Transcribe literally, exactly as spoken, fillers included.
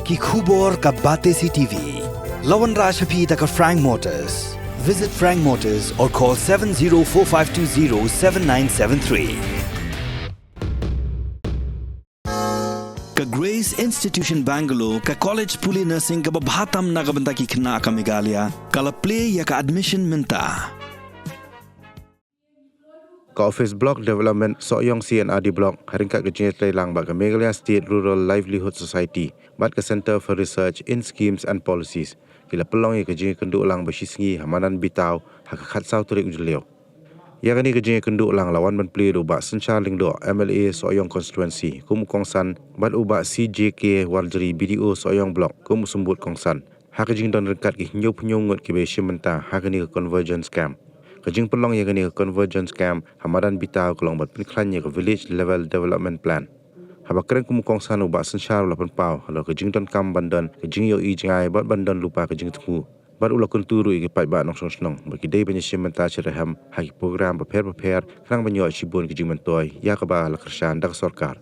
Ki khubor ka Batesi T V. La wanrah sha phi da ka Frank Motors. Visit Frank Motors or call seven zero four five two zero seven nine seven three. Ka Grace Institution Bangalore, ka college pule nursing kaba bha tam na ka bynta ki khynnah ka Meghalaya, ka la plie ïa ka admission mynta. Ka Office Block Development Sohiong C and R D Block, ha ryngkat ka jingïatreilang bad ka Meghalaya State Rural Livelihood Society bad ka Centre for Research in Schemes and Policies, ki la pynlong ïa ka jingïakynduh lang ba shisngi ha Madan Bitaw ha ka khatsaw tarik u Jylliew. Ïa kane ka jingïakynduh lang la wan ban plie da u Bah Synshar Lyngdoh, M L A Sohiong Constituency, kum u kongsan, bad u Bah C J K Warjri, B D O Sohiong Block, kum u symbud kongsan, ha ka jingdon ryngkat ki hynñiewphew hynñiew ngut kiba ïashim bynta ha kane ka Convergence Camp. Ka jingpynlong ïa kane ka Convergence Camp ha Madan Bitaw ka long ban pynkhlaiñ ïa ka Village Level Development Plan. Haba kren kum u kongsan, u Bah Synshar u la pynpaw halor ka jingdonkam ban don ka jingïohi jngai bad ban don lypa ka jingthmu. Bad u la kyntu ruh ïa ki paidbah nongshong shnong ba ki dei ban ïashim bynta shitrhem ha ki program bapher bapher khnang ban ïoh shibun ka jingmyntoi ïa kaba la kyrshan da ka sorkar.